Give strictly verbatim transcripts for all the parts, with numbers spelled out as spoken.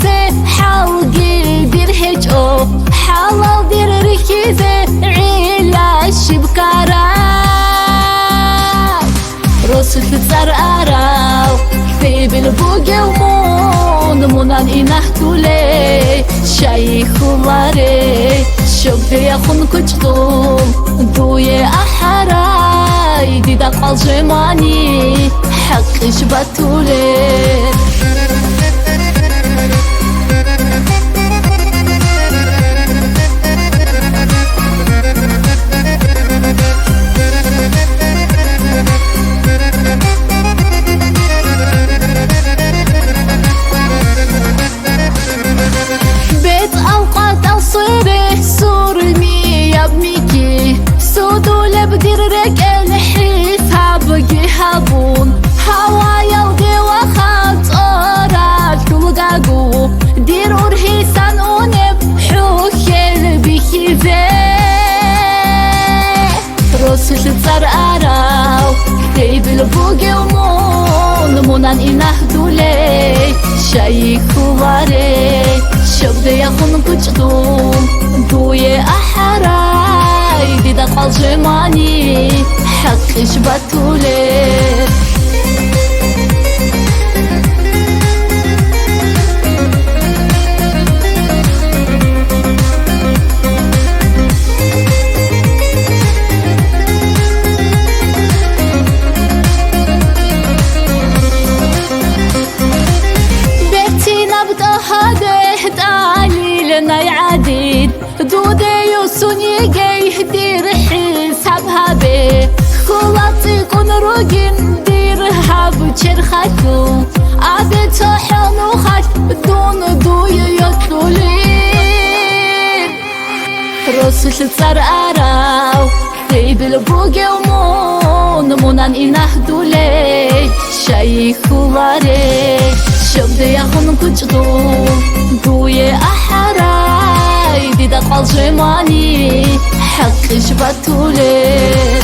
ХӀалги дир гьечӀо, хӀалал дир рихьизе гӀилла щиб ккараб? Росулъ цӀар арал, лъебил бугев мун, мунан инагьтулей, щайихьуларей, щобдеяхъун кучӀдул, дуе ахӀарай, дида къвалжемани, хӀакъищ батулей. БетӀал къватӀал суре сурмияб мики, судулеб дир рекӀел хӀисабги гьабун, гьаваялде вахъа цӀоралъул гагу, дир ургьисан унеб хӀухьел бихьизе. Росулъ цӀар арал, лъебил бугев мун, мунан инагьтулей, щайихьуларей, щобдеяхъун кучӀдул, дуе ахӀарай, дида къвалжемани, хӀакъищ батулей. Бертинаб тӀагьадехӀ тӀалил най гӀадид, дудеюсун йигей дир хӀисаб гьабе, хьула цӀикӀкӀун ругин дир гьаб черхалъул, абе цохӀо нухалъ дун дуе йокьулин. Росулъ цӀар арал, лъебил бугев мун, мунан инагьтулей, щайихьуларей, щобдеяхъун кучӀдул, дуе ахӀарай, дида къвалжемани, хӀакъищ батулей.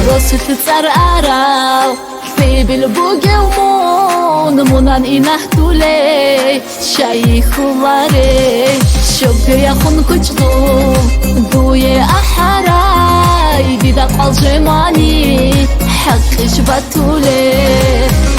Росулъ цӀар арал, лъебил бугев мун, мунан инагьтулей, щайихьуларей, щобгояхъун кучӀдул, дуе ахӀарай, дида къвалжемани, хӀакъищ батулей.